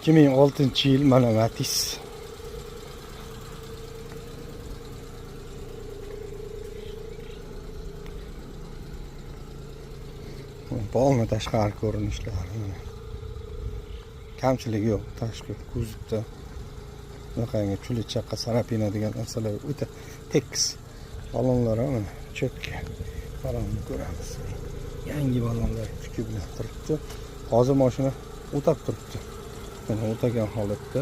2006-yil mana Matiz. Polni tashqari ko'rinishlari mana. Kamchiligi yo'q, tashqi kuzovda. Bunaqangi chuli chaqqa sarapina degan narsalar o'ta tekis. Balonlar mana cho'tka. Balonni ko'ramiz. Yangi balonlar kuchi bilan turibdi. Hozir mashina o'tab turibdi. Mana o'tagan holatda.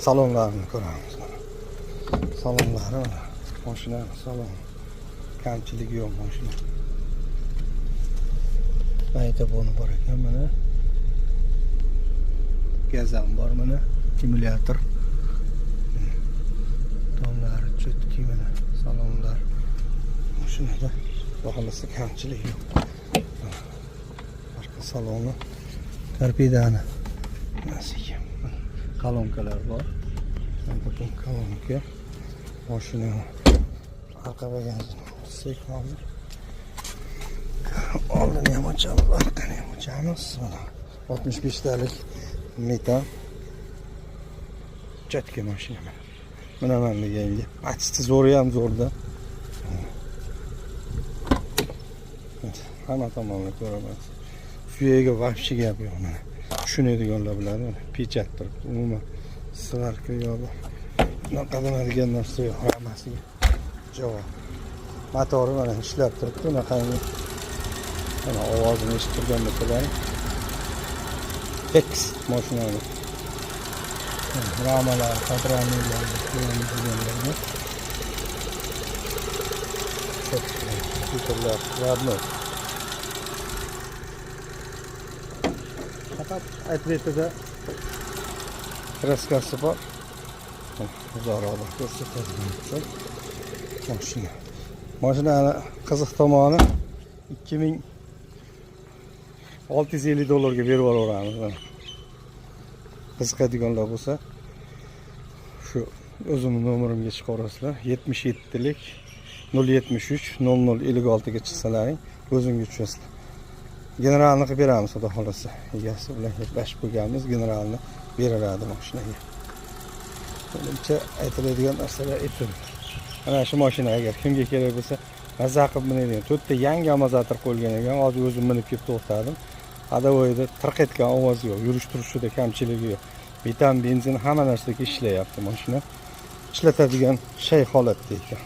Salonlarini ko'ramiz mana. Salonlari mana. Mashina salon. Kamchiligi yo'q mashina. Magnitofoni bor ekan mana. Gaz ham bor mana, akkumulyator. Tomlari cho'tki mana, salonlar. Mashinada xudo xohlasa kamchilik yo'q. Arqa saloni torpedani nasiga kolonkalar bor. Butun kolonka. Mashina arqa bagajini ochsak hozir. Oldini ham ochamiz, orqani ham ochamiz. Mana 65 talik metan. Cho'tka mashina mana. Mana man deganga. Matizni zo'ri ham zo'rda. Hamma tomonni ko'raman. Suyagiga вообще gap yo'q mana. Tushunadiganlar biladi mana pechat turibdi. Umuman svarka yo'q. Bunaqa degan narsa yo'q, hammasiga javob. Motori mana ishlab turibdi, bunaqangi mana ovozini eshitib turgan bo'lsalar. Tekis mashinani. Ramalar, patronlar, deganlarni. Kompyuterlar, родной. Faqat ответida kraskasi bor. Uzoqroqdan ko'rsatadigan uchun mashina. Mashinani qiziq tomoni 2650 dollarga berib yuboramiz. Mana. Qiziqadiganlar bo'lsa shu o'zimning nomerimga chiqarasizlar. 77lik 073 0056 ga chiqsalaring o'zimga tushasizlar. Generalni qilib beramiz xudo xohlasa. Egasi bilan gaplashib qo'yganmiz, generalni beriladi mashinaga. Menimcha aytiladigan narsalar aytildi. Mana shu mashina agar kimga kerak bo'lsa, maza qilib minadigan. To'rtta yangi amortizator qo'yilgan ekan. Hozir o'zim minib kelib to'xtadim. Ходовойda tirq etgan ovoz yo'q, yurish turishida kamchiligi yo'q. Metan, benzin hamma narsaga ishlayapti mashina. Ishlatadigan shay holatda ekan.